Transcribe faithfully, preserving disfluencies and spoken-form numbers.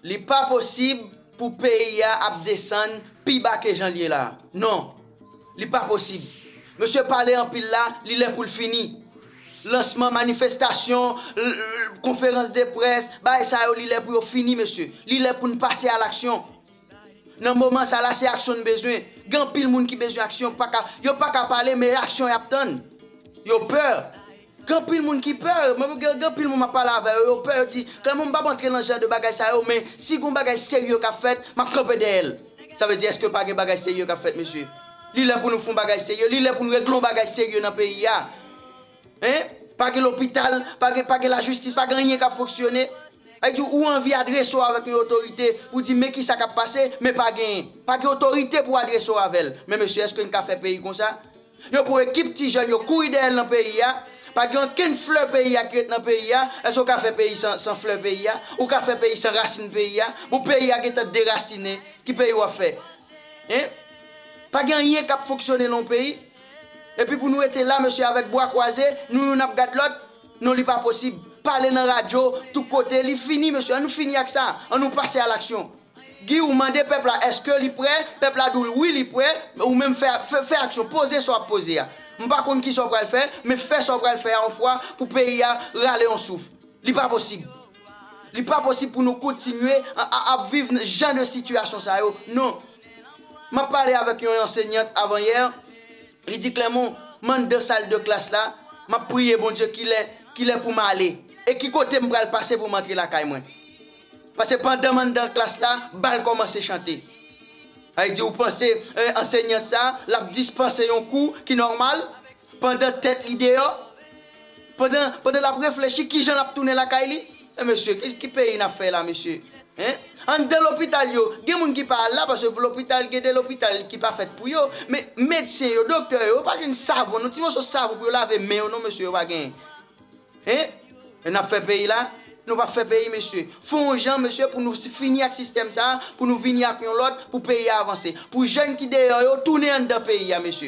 Li pa posib pou peyi a ap desann pi ba ke jan l ye la. Non. Li pa posib. Mesye pale anpil la, li lè pou l fini. Lansman, manifestasyon, l- l- konferans de près, bagay sa yo, li lè pou yo fini, mesye. Li lè pou n pase a laksyon. Nan moman sa la, se aksyon n bezwen. Gen anpil moun ki bezwen aksyon, pa ka, yo pa ka pale, men aksyon y ap tann. Yo pè. Gen anpil moun ki pè. Mwen gen gen anpil moun m ap pale avè yo, yo pè, yo di, Clermont, m p ap antre nan jan de bagay sa yo, men si gen bagay serye k ap fèt, m ap kanpe dèyè l. Sa vle di, èske pa gen bagay serye k ap fèt, mesye? Li lè pou nou fè yon bagay serye, li lè pou nou regle yon bagay serye nan peyi a. Hein? Pa gen lopital, pa gen, pa gen lajistis, pa gen anyen k ap fonksyone. Sa vle di, ou anvi adrese w avèk yon otorite, ou di, men kisa k ap pase, men pa gen, pa gen otorite pou adrese w avè l. Men mesye, èske n ka fè peyi konsa? Yo pran ekip ti jèn, yo kouri dèyè l nan peyi a. Pa gen okenn flè peyi a ki ret nan peyi a. Èske w ka fè peyi san, san flè peyi a? Ou ka fè peyi san rasin peyi a? Bon, peyi a gentan derasinen. Ki peyi w ap fè? Hein? Pa gen anyen k ap fonksyone nan yon peyi. Epi pou nou rete la, mesye, avèk bra kwaze, nou youn ap gad lòt. Non, li pa posib. Pale nan radyo, tout kote, li fini, mesye. Ann nou fini ak sa. Ann nou pase a laksyon. Guy, ou mande pèp la, èske li prè? Pèp la di w wi, li prè. Ou menm fè, fè, fè aksyon, poze sa w ap poze a. M pa konn kisa w pral fè, men fè sa w pral fè a yon fwa pou peyi a rale yon souf. Li pa posib. Li pa posib pou nou kontinye a- a- ap viv jan de sitiyasyon sa yo. Non. M ap pale avèk yon ansenyant avanyè. Li di, Clermont, m anndan sal de klas la, m ap priye Bondye kilè, kilè pou m ale. E ki kote m pral pase pou m antre lakay mwen. Paske pandan m anndan klas la, bal kòmanse chante. Sa vle di, ou panse, eh, ansenyant sa, l ap dispanse yon kou ki nòmal, pandan tèt li deyò, pandan, pandan l ap reflechi kijan l ap tounen lakay li? Men mesye, ki, ki peyi n ap fè la, mesye? Hein? Anndan lopital yo, gen moun ki pa al la, paske lopital, gen de lopital ki pa fèt pou yo. Men medsen yo, doktè yo, yo pa jwenn savon, non, ti moso savon pou yo lave men yo, non, mesye, yo pa genyen. Hein? E n ap fè peyi la? Nou p ap fè peyi, mesye. Fè yon jan, mesye, pou nou si- fini ak sistèm sa a, pou nou vini ak yon lòt, pou peyi a avanse. Pou jèn ki deyò yo, tounen anndan peyi a, mesye.